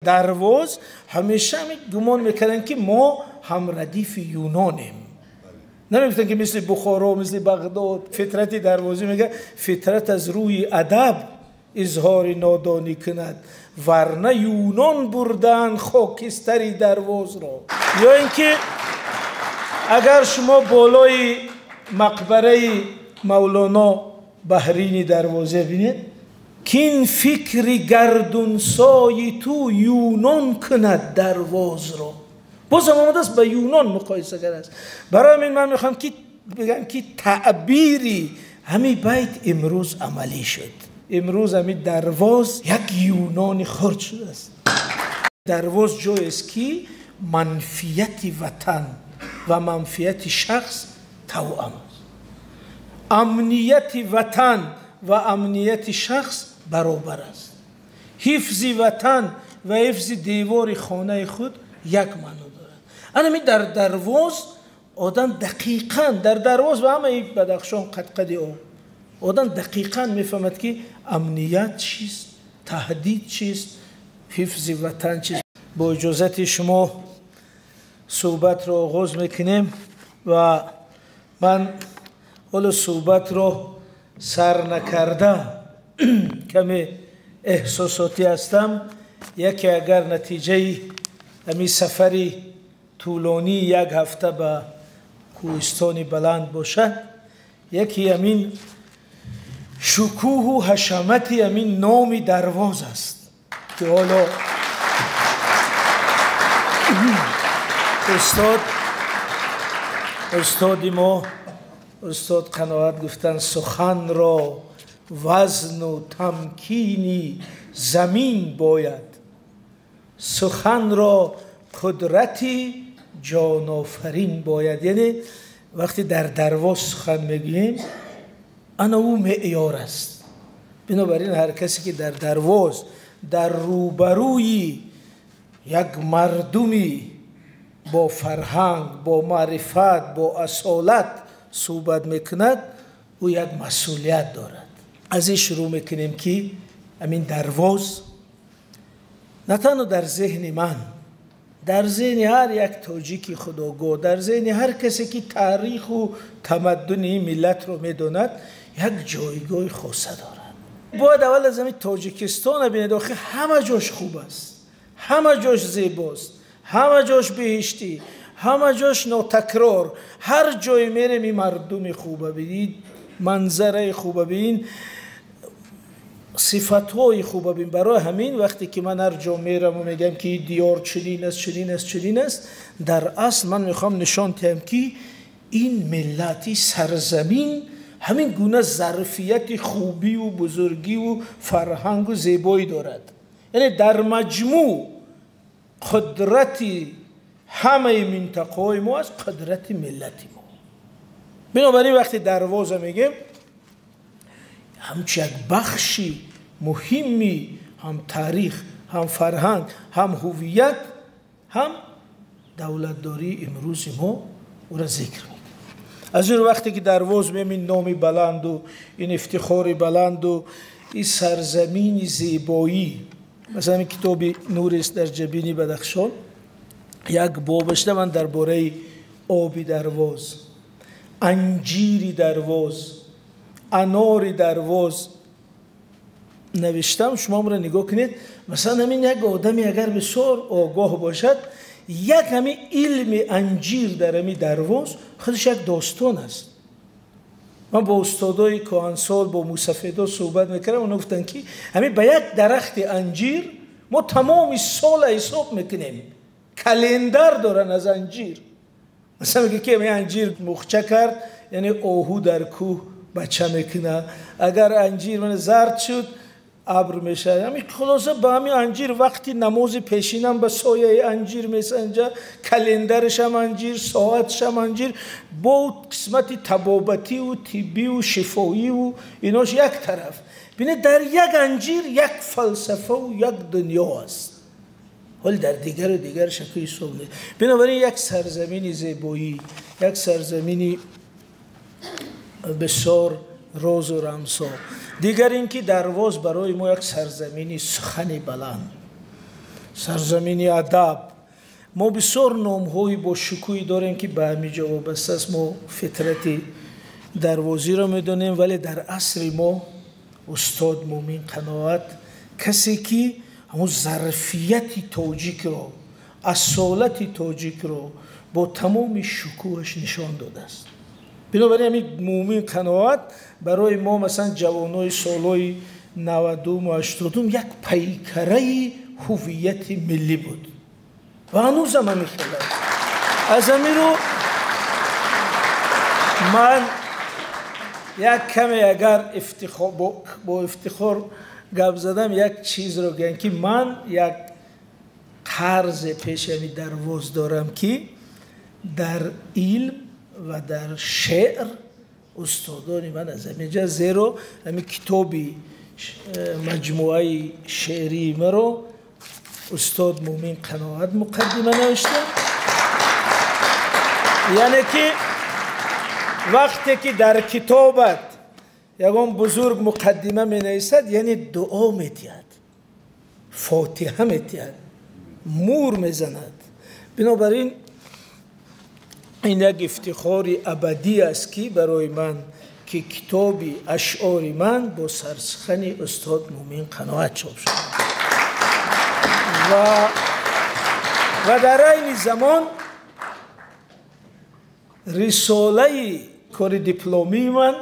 Дарвоз ҳамеша гумон мекарданд, ки мо ҳамрадифи юнонем. Намегуфтанд, ки мисли Бухоро, мисли Бағдод. Фитрати дарвозӣ мегӯяд: фитрат аз рӯи адаб изҳори нодонӣ кунад, варна юнон бурдаанд хокистари дарвозро. Ё ин ки агар шумо болои мақбараи Мавлоно Баҳрини Дарвозе бинед, кин фикри гардунсои ту юнон кунад дарвозро. Боз ҳам омадааст, ба юнон муқоиса кардааст. Барои ҳамин ман мехоҳам ки бигӯям, ки таъбири ҳамин байт имрӯз амалӣ шуд. Имрӯз ҳамин Дарвоз як юнони хурд шудааст. Дарвоз ҷоест, ки манфиати ватан ва манфиати шахс тавъам аст, амнияти ватан ва амнияти шахс баробар аст, ҳифзи ватан ва ҳифзи девори хонаи худ як маъно дорад. Анами дар Дарвоз одам дақиқан, дар Дарвоз ва ҳамаи Бадахшон, қадқади об, одам дақиқан мефаҳмад, ки амният чист, таҳдид чист, ҳифзи ватан чист. Бо иҷозати шумо суҳбатро оғоз мекунем ва ман ҳоло суҳбатро сар накарда каме эҳсосотӣ ҳастам. Яке агар натиҷаи ҳамин сафари тӯлонии як ҳафта ба кӯҳистони баланд бошад, яке ҳамин шукӯҳу ҳашамати ҳамин номи Дарвоз аст, ки ҳоло устоди мо, устод Қаноат, гуфтанд: суханро вазну тамкини замин бояд, суханро қудрати ҷонофарин бояд. Яъне вақте дар Дарвоз сухан мегӯем, ана ӯ меъёр аст. Бинобар ин ҳар касе ки дар Дарвоз дар рӯбарӯи як мардуми бо фарҳанг, бо маърифат, бо асолат суҳбат мекунад, ӯ як масъулият дорад. Аз ин шурӯъ мекунем, ки ҳамин Дарвоз на танҳо дар зеҳни ман, дар зеҳни ҳар як тоҷики худогоҳ, дар зеҳни ҳар касе ки таъриху тамаддуни ин миллатро медонад, як ҷойгоҳи хоса дорад. Бояд аввал аз ҳамин Тоҷикистона бинед. Охир ҳама ҷош хуб аст, ҳама ҷош зебост, ҳама ҷош беҳиштӣ, ҳама ҷош нотакрор. Ҳар ҷое мерем, ин мардуми хуба бин, манзараи хуба бин, сифатҳои хуба бин. Барои ҳамин вақте ки ман ҳар ҷо мераму мегӯям, ки диёр чунин аст, чунин аст, чунин аст, дар асл ман мехоҳам нишон диҳам, ки ин миллати сарзамин ҳамин гуна зарфияти хубиву бузургиву фарҳангу зебоӣ дорад. Яъне дар маҷмӯъ қудрати ҳамаи минтақаҳои мо аст қудрати миллати мо. Бинобар ин вақте Дарвоза мегӯем, ҳамчун як бахши муҳими ҳам таърих, ҳам фарҳанг, ҳам ҳувият, ҳам давлатдории имрӯзи мо ӯра зикр мекунем. Аз ин вақте ки Дарвоз мем, ин номи баланду, ин ифтихори баланду, ин сарзамини зебоӣ. Масалан, китоби «Нурест дар ҷабини Бадахшон» як бобашда ман дар бораи оби Дарвоз, анҷири Дарвоз, анори Дарвоз навиштам. Шумо амро нигоҳ кунед. Масалан, ҳамин як одаме агар бисёр огоҳ бошад, як ҳамин илми анҷир дар ҳамин Дарвоз худаш як достон аст. Ман бо устодои кӯҳансол, бо мусафедо суҳбат мекардам. Онҳо гуфтанд, ки ҳамин ба як дарахти анҷир мо тамоми сола ҳисоб мекунем, календар доранд аз анҷир. Масалан, мегӯяд, ки ҳамин анҷир мухча кард, яъне оҳу дар кӯҳ бача мекунад, агар анҷир зард шуд, абр мешавад. Ҳамин хулоса, ба ҳамин анҷир вақти намози пешинам ба сояи анҷир месанҷа, календарашам анҷир, соатшам анҷир, бо қисмати табобативу тиббиву шифоиву инош як тараф. Бинед, дар як анҷир як фалсафаву як дунё аст. Ҳоли дар дигару дигар шакли ҳисоб нест. Бинобар ин як сарзамини зебоӣ, як сарзамини бисёр розу рамсо. Дигар ин ки Дарвоз барои мо як сарзамини сухани баланд. сарзамини адаб. Мо бисёр номҳои бо шукӯҳе дорем, ки ба ҳамин ҷо вобаста аст. Мо фитрати дарвозиро медонем, вале дар асри мо устод Мӯмин Қаноат касе ки ҳамон зарфияти тоҷикро, асолати тоҷикро бо тамоми шукӯҳаш нишон додааст. Бинобар ин ҳамин Мӯмин Қаноат барои мо, масалан, ҷавонои солҳои 90-уму 80-ум як пайкараи ҳуввияти миллӣ буд ва ҳанӯзам ҳамин хел аст. Аз ҳамин рӯ ман як каме агар бо ифтихор гап задам, як чизро гӯям, ки ман як қарзе пеши ҳамин Дарвоз дорам, ки дар илм ва дар шеър устодони ман аз ҳамин ҷа, зеро ҳамин китоби маҷмӯаи шеърии маро устод Мӯмин Қаноат муқаддима навишта. Яъне ки вақте ки дар китобат ягон бузург муқаддима менависад, яъне дуо метиҳад, фотиҳа метиҳад, мур мезанад. Бинобар ин ин як ифтихори абадӣ аст, ки барои ман, ки китоби ашъори ман бо сарсухани устод Мӯмин Қаноат чоп шуд. Ва дар айни замон рисолаи кори дипломии ман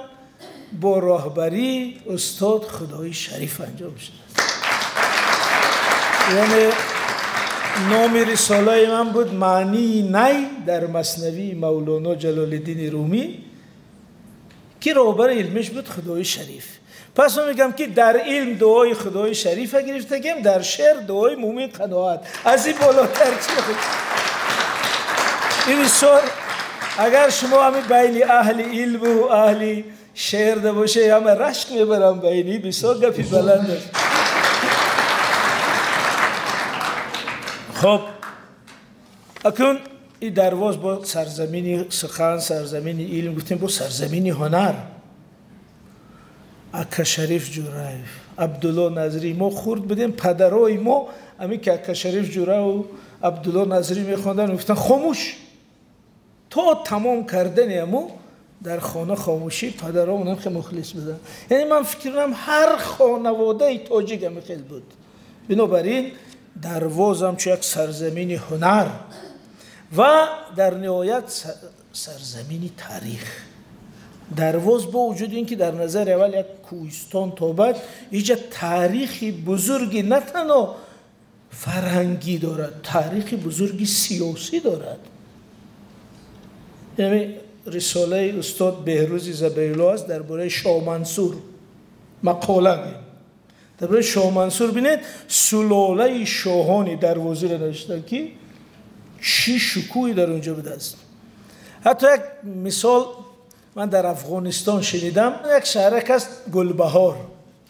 бо роҳбарии устод Худои Шариф анҷом шудааст. Яъне номи рисолаи ман буд «Маънии най дар маснавии Мавлоно Ҷалолиддини Румӣ», ки роҳбари илмиш буд Худои Шариф. Пас ман мегӯям, ки дар илм дуои Худои Шарифа гирифтагем, дар шеър дуои Мӯмин Қаноат. Аз ин болотар чи? Ин бисёр, агар шумо ҳамин байни аҳли илму аҳли шеър да боше, ҳама рашк мебарам байни, бисёр гапи баланд аст. Хоб, акнун ин Дарвоз бо сарзамини сухан, сарзамини илм гуфтем, бо сарзамини ҳунар. Ака Шариф Ҷураев, Абдулло Назрӣ, мо хурд будем, падарои мо ҳамин ки Ака Шариф Ҷураеву Абдулло Назрӣ мехонданд, мегуфтанд хомӯш, то тамом кардани ҳаму дар хона хомӯшӣ. Падаромонам хеле мухлис буданд. Яъне ман фикр кунам, ҳар хонаводаи тоҷик ҳамин хел буд. Бинобар ин Дарвоз ҳамчун як сарзамини ҳунар ва дар ниҳоят сарзамини таърих. Дарвоз бо вуҷуди ин ки дар назари аввал як кӯҳистон тобад, инҷа таърихи бузурги на танҳо фарҳангӣ дорад, таърихи бузурги сиёсӣ дорад. Яъне рисолаи устод Беҳрӯзи Забейло аст дар бораи Шоҳмансур, мақола дар бораи Шоҳмансур. Бинед, сулолаи шоҳони Дарвозиро навиштанд, ки чӣ шукӯҳе дар онҷо будааст. Ҳатто як мисол ман дар Афғонистон шунидам, як шаҳрак аст Гулбаҳор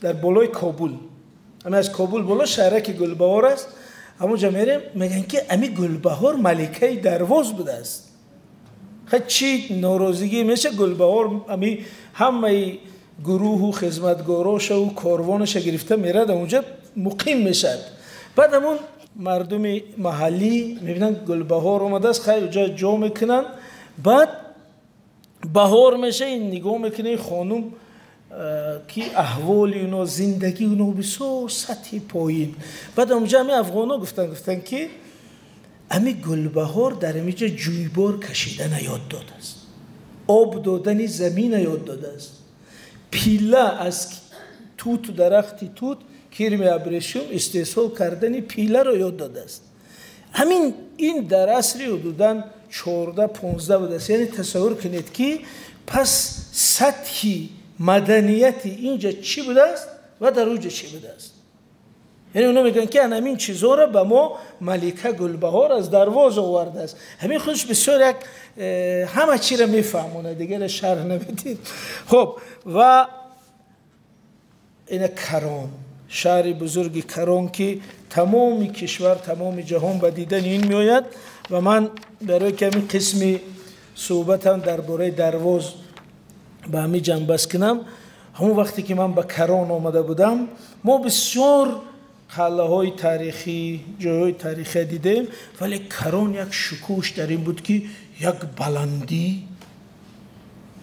дар болои Кобул, ҳамин аз Кобул боло шаҳраки Гулбаҳор аст. Ҳамонҷо мерем, мегӯянд, ки ами Гулбаҳор маликаи Дарвоз будааст. Хай, чӣ норозигӣ меша, Гулбаҳор ами ҳамаи гурӯҳу хизматгорошаву корвонаша гирифта мерад, онҷа муқим мешавад. Баъд ҳамун мардуми маҳаллӣ мебинанд, Гулбаҳор омадааст, хай, оҷа ҷо мекунанд. Баъд баҳор меша, ин нигоҳ мекунӣ, хонум, ки аҳволи уно, зиндагии уно бисёр сатҳи поин. Баъд онҷа ҳами афғоно гуфтанд, ки ами Гулбаҳор дар ҳамиҷа ҷӯйбор кашидана ёд додааст, об додани замина ёд додааст, пила аз туту дарахти тут, кирми абрешум истеҳсол кардани пиларо ёд додааст. Ҳамин ин дар асри ҳудудан 14-15 будааст. Яъне тасаввур кунед, ки пас сатҳи маданияти инҷа чӣ будааст ва дар онҷа чӣ будааст. Яъне оно мегӯянд, ки ҳамин чизҳоро ба мо малика Гулбаҳор аз Дарвоз овардааст. Ҳамин худш бисёр як ҳама чиро мефаҳмонад, дигаре шарҳ намедид. Хоб, ва ина Карон, шаҳри бузурги Карон, ки тамоми кишвар, тамоми ҷаҳон ба дидани ин меояд. Ва ман барои ки ҳамин қисми суҳбатам дар бораи Дарвоз ба ҳамин ҷанбаст кунам, ҳамон вақте ки ман ба Карон омада будам, мо бисёр қалъаҳои таърихӣ, ҷойҳои таърихӣ дидем, вале Карон як шукӯҳш дар ин буд, ки як баландӣ,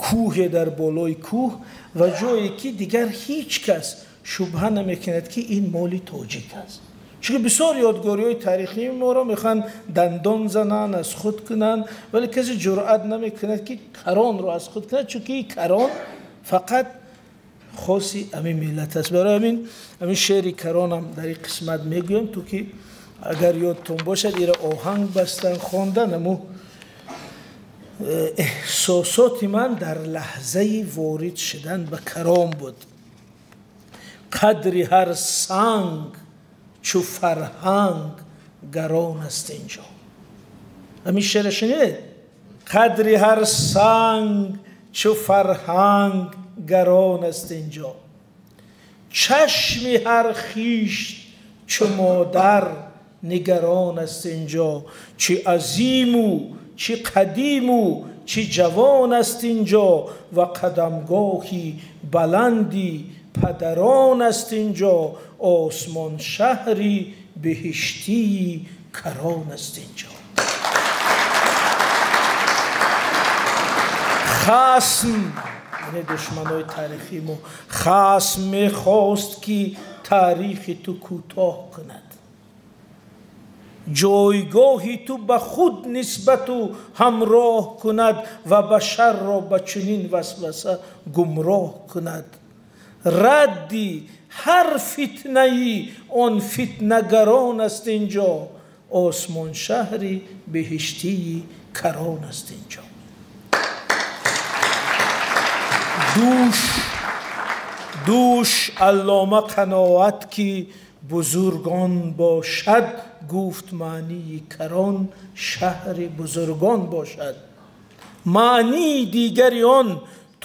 кӯҳе дар болои кӯҳ ва ҷое ки дигар ҳеҷ кас шубҳа намекунад, ки ин моли тоҷик аст. Чунки бисёр ёдгориҳои таърихии моро мехоҳанд дандон зананд, аз худ кунанд, вале касе ҷуръат намекунад, ки Каронро аз худ кунад, чунки Карон фақат хоси ҳамин миллат аст. Барои ҳамин шеъри Каронам дар ин қисмат мегӯям, то ки агар ёдтон бошад, ира оҳанг бастан, хондан, аммо эҳсосоти ман дар лаҳзаи ворид шудан ба Карон буд. Қадри ҳар санг чу фарҳанг гарон аст инҷо. Ҳамин шеъра шунидед? Қадри ҳар санг чу фарҳанг гарон аст инҷо. Чашми ҳар хишт чу модар нигарон аст инҷо. Чи азиму чи қадиму чи ҷавон аст инҷо ва қадамгоҳи баланди падарон аст инҷо. Осмон шаҳри беҳиштии Карон аст инҷо. Хасм, яъне душманои таърихии мо, хасм мехост, ки таърихи ту кӯтоҳ кунад, ҷойгоҳи ту ба худ нисбату ҳамроҳ кунад ва башарро ба чунин васваса гумроҳ кунад. Радди ҳар фитнаи он фитнагарон аст инҷо. Осмон шаҳри беҳиштии Карон аст инҷо. Дӯш аллома қаноат, ки бузургон бошад, гуфт маънии Карон шаҳри бузургон бошад. Маънии дигари он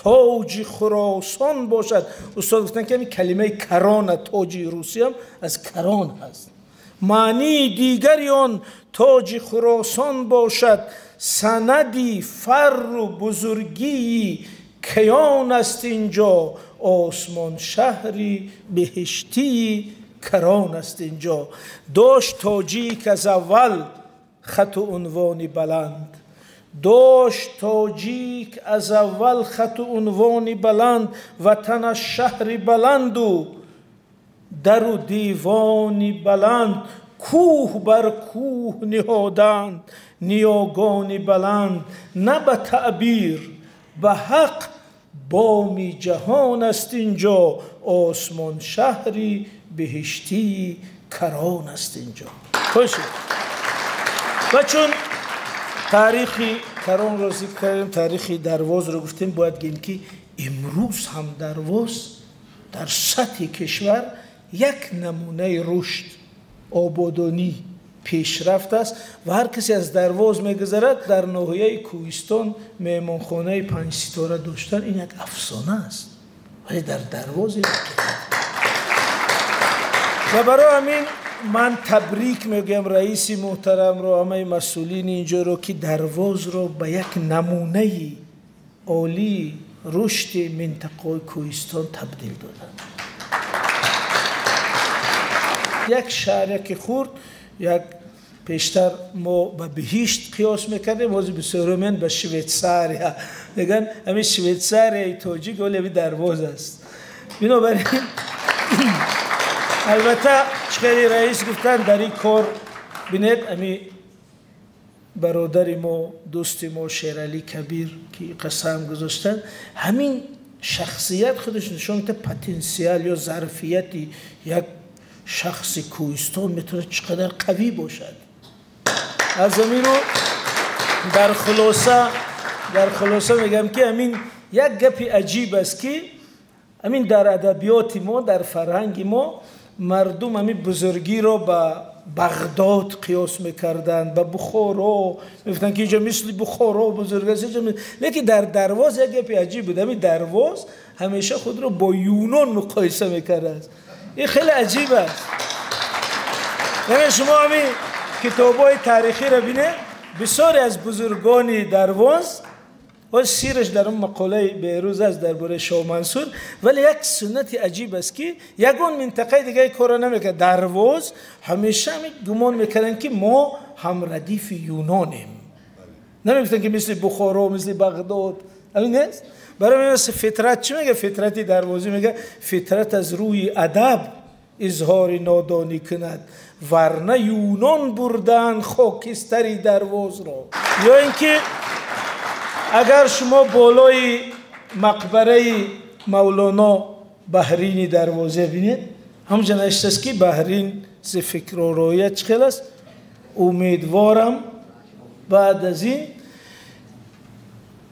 тоҷи Хуросон бошад. Устод гуфтанд, ки ҳамин калимаи Карона, тоҷи русиям аз Карон ҳаст. Маънии дигари он тоҷи Хуросон бошад. Санади фарру бузургии киён аст инҷо. Осмон шаҳри беҳиштии Карон аст инҷо. Дошт тоҷик аз аввал хату унвони баланд, дошт тоҷик аз аввал хату унвони баланд, ватанаш шаҳри баланду дару девони баланд, кӯҳ бар кӯҳ ниҳоданд ниёгони баланд, на ба таъбир, ба ҳақ боми ҷаҳон аст инҷо. Осмон шаҳри беҳиштии Карон аст инҷо. Хуш ва чун таърихи Каронро зикр кардем, таърихи Дарвозро гуфтем, бояд гӯем, ки имрӯз ҳам Дарвоз дар сатҳи кишвар як намунаи рушд, ободонӣ, пешрафт аст ва ҳар касе аз Дарвоз мегузарад, дар ноҳияи Кӯҳистон меҳмонхонаи панҷситора доштан ин як афсона аст, вале дар Дарвоз ин ҳақиқат. Ва барои ҳамин ман табрик мегӯям раиси муҳтарамро, ҳамаи масъулини инҷоро, ки Дарвозро ба як намунаи олии рушди минтақаи Кӯҳистон табдил доданд. Як шаҳраки хурд, як пештар мо ба биҳишт қиёс мекардем, ҳозир бисёриҳо меянд ба Швейтсария мегӯянд, ҳамин Швейтсарияи тоҷик ҳоле ҳамин Дарвоз аст. Бинобар ин албатта хеле раис гуфтанд, дар ин кор бинед, ҳамин бародари мо, дӯсти мо Шералӣ Кабир, ки қасам гузоштанд, ҳамин шахсият худаш нишон медиҳад потенсиал ё зарфияти як шахси кӯҳистон метавонад чӣ қадар қавӣ бошад. Аз ҳамин рӯ дар хулоса мегӯям, ки ҳамин як гапи аҷиб аст, ки ҳамин дар адабиёти мо, дар фарҳанги мо мардум ҳамин бузургиро ба Бағдод қиёс мекарданд, ба Бухоро, мегуфтанд, ки инҷо мисли Бухоро бузург аст. Лекин дар Дарвоз як гапи аҷиб буд, ҳамин Дарвоз ҳамеша худро бо Юнон муқоиса мекардааст. Ин хеле аҷиб аст. Яъне шумо ҳамин китобҳои таърихиро бинед, бисёре аз бузургони Дарвоз ва сираш дар он мақолаи Беҳрӯз аст дар бораи Шоҳ Мансур. Вале як суннати аҷиб аст, ки ягон минтақаи дигаи корро намекард. Дарвоз ҳамеша гумон мекарданд, ки мо ҳамрадифи юнонем. Намегуфтанд, ки мисли Бухоро, мисли Бағдод. Ҳамин нест? Барои фитрат чӣ мега? Фитрати дарвозӣ мега, фитрат аз рӯи адаб изҳори нодонӣ кунад, варна юнон бурдан хокистари дарвозро. Ё ин ки агар шумо болои мақбараи Мавлоно Баҳрини Дарвозе бинед, ҳамҷа навиштааст, ки Баҳрин зи фикророя чӣ хел аст. Умедворам баъд аз ин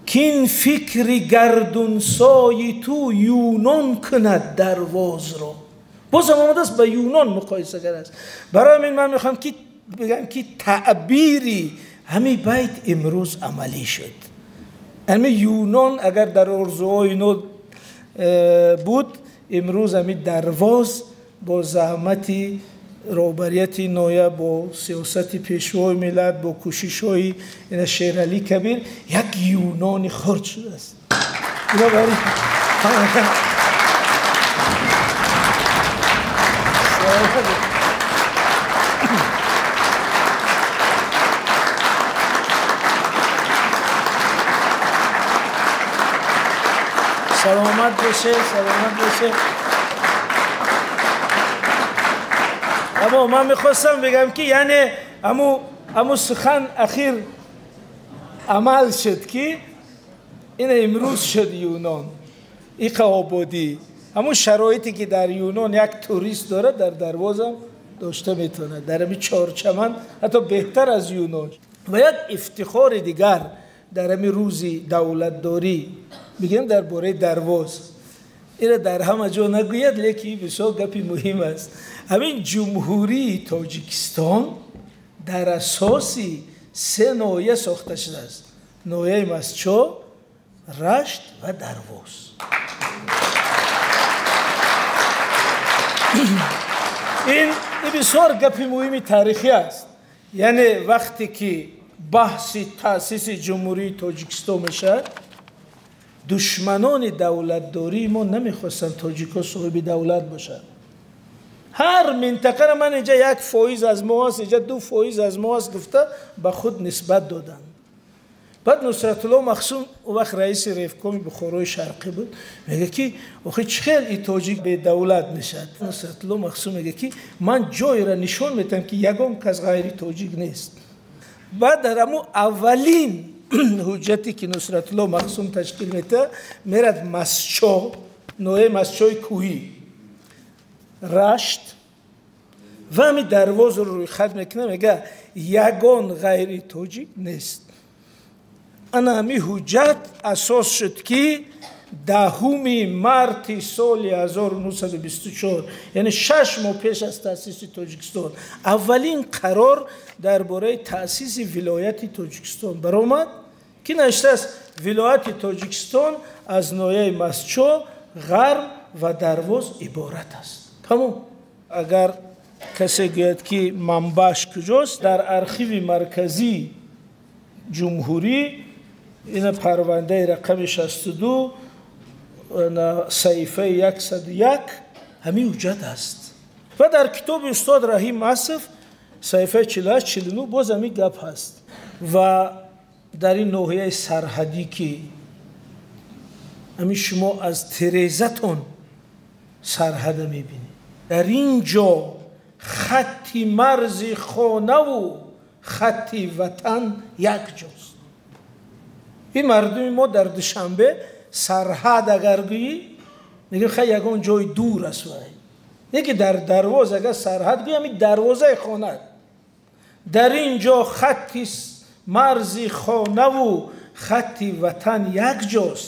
кин фикри гардунсои ту юнон кунад дарвозро. Бозам омадааст ба юнон муқоиса кардааст. Барои ҳамин ман мехоҳам ки бигам, ки таъбири ҳамин байт имрӯз амалӣ шуд. Ҳамин юнон агар дар орзуҳои ино буд, имрӯз ҳамин дарвоз бо заҳмати роҳбарияти ноҳия, бо сиёсати пешвои миллат, бо кӯшишҳои ина Шералӣ Кабир як юнони хурд шудааст. Саломат боше, саломат боше. Аммо ман мехостам бигам, ки яъне аму сухан ахир амал шуд, ки ина имрӯз шуд юнон. Иқа ободӣ. Ҳамун шароите, ки дар юнон як турист дорад, дар Дарвозам дошта метавонад. Дар ҳамин чорчаман ҳатто беҳтар аз юнон. Ва як ифтихори дигар дар ҳамин рӯзи давлатдорӣ бигем дар бораи Дарвоз. Ира дар ҳама ҷо нагӯяд, лекин бисёр гапи муҳим аст. Ҳамин Ҷумҳурии Тоҷикистон дар асоси се ноҳия сохта шудааст: ноҳияи Мастчо, Рашт ва Дарвоз. Ин бисёр гапи муҳими таърихӣ аст. Яъне вақте ки баҳси таъсиси Ҷумҳурии Тоҷикистон мешавад, душманони давлатдории мо намехостанд тоҷикҳо соҳиби давлат бошанд. Ҳар минтақаро ман инҷа 1% аз мо аст, инҷа 2% аз мо аст гуфта ба худ нисбат доданд. Баъд Нусратулло Махсум, он вақт раиси ревкоми Бухорои Шарқӣ буд, мега, ки охи чӣ хел и тоҷик бедавлат мешавад. Нусратулло Махсум мега, ки ман ҷойро нишон медиҳам, ки ягон кас ғайри тоҷик нест. Баъд дар ҳамун аввалин ҳуҷҷате, ки Нусратулло Махсум ташкил медиҳад, мерад Масчо, ноҳияи Масчои кӯҳӣ, Рашт ва ҳамин Дарвозро рӯйхат мекунад, мега ягон ғайри тоҷик нест. Ана ҳамин ҳуҷҷат асос шуд, ки 10 марти соли 1924, яъне 6 моҳ пеш аз таъсиси Тоҷикистон, аввалин қарор дар бораи таъсиси вилояти Тоҷикистон баромад, ки навиштааст: вилояти Тоҷикистон аз ноҳияи Мастчо, Ғарб ва Дарвоз иборат аст. Тамом. Агар касе гӯяд, ки манбаъш куҷост, дар архиви марказии ҷумҳурӣ ина парвандаи рақами 62, саҳифаи 101 ҳамин ҳуҷҷат аст. Ва дар китоби устод Раҳим Асов саҳифаи 48, 49 боз ҳамин гап ҳаст. Ва дар ин ноҳияи сарҳадӣ, ки ҳамин шумо аз терезатон сарҳада мебинед, дар ин ҷо хатти марзи хонаву хатти ватан якҷост. Ин мардуми мо дар Душанбе сарҳад агар гӯӣ, мегӯем хай ягон ҷои дур аст, вай. Неки дар Дарвоз агар сарҳад гӯӣ, ҳамин дарвозаи хонат. Дар ин ҷо хатти марзи хонаву хатти ватан якҷост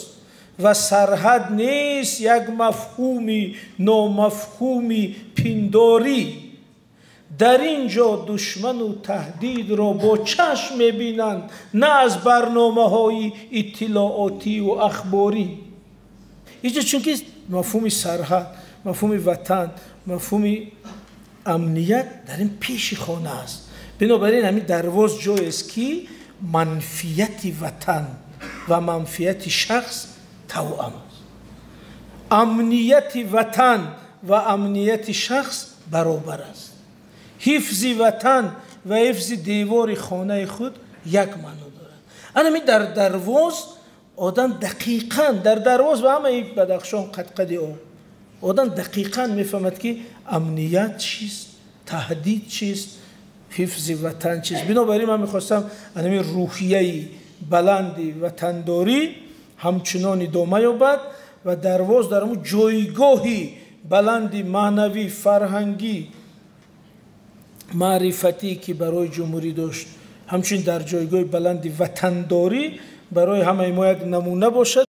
ва сарҳад нест як мафҳуми номафҳуми пиндорӣ. Дар ин ҷо душману таҳдидро бо чашм мебинанд, на аз барномаҳои иттилоотию ахборӣ. Инҷо чунки мафҳуми сарҳад, мафҳуми ватан, мафҳуми амният дар ин пеши хона аст. Бинобар ин ҳамин Дарвоз ҷоест, ки манфияти ватан ва манфиати шахс тавъам аст. Амнияти ватан ва амнияти шахс баробар аст. Ҳифзи ватан ва ҳифзи девори хонаи худ як маъно дорад. Анами дар Дарвоз одам дақиқан, дар Дарвоз ва ҳамаи Бадахшон, қадқади об, одам дақиқан мефаҳмад, ки амният чист, таҳдид чист, ҳифзи ватан чист. Бинобар ин ман мехостам анами рӯҳияи баланди ватандорӣ ҳамчунон идома ёбад ва Дарвоз дар ҳамун ҷойгоҳи баланди маънавӣ, фарҳангӣ, маърифатӣ, ки барои ҷумҳурӣ дошт, ҳамчунин дар ҷойгоҳи баланди ватандорӣ барои ҳамаи мо як намуна бошад.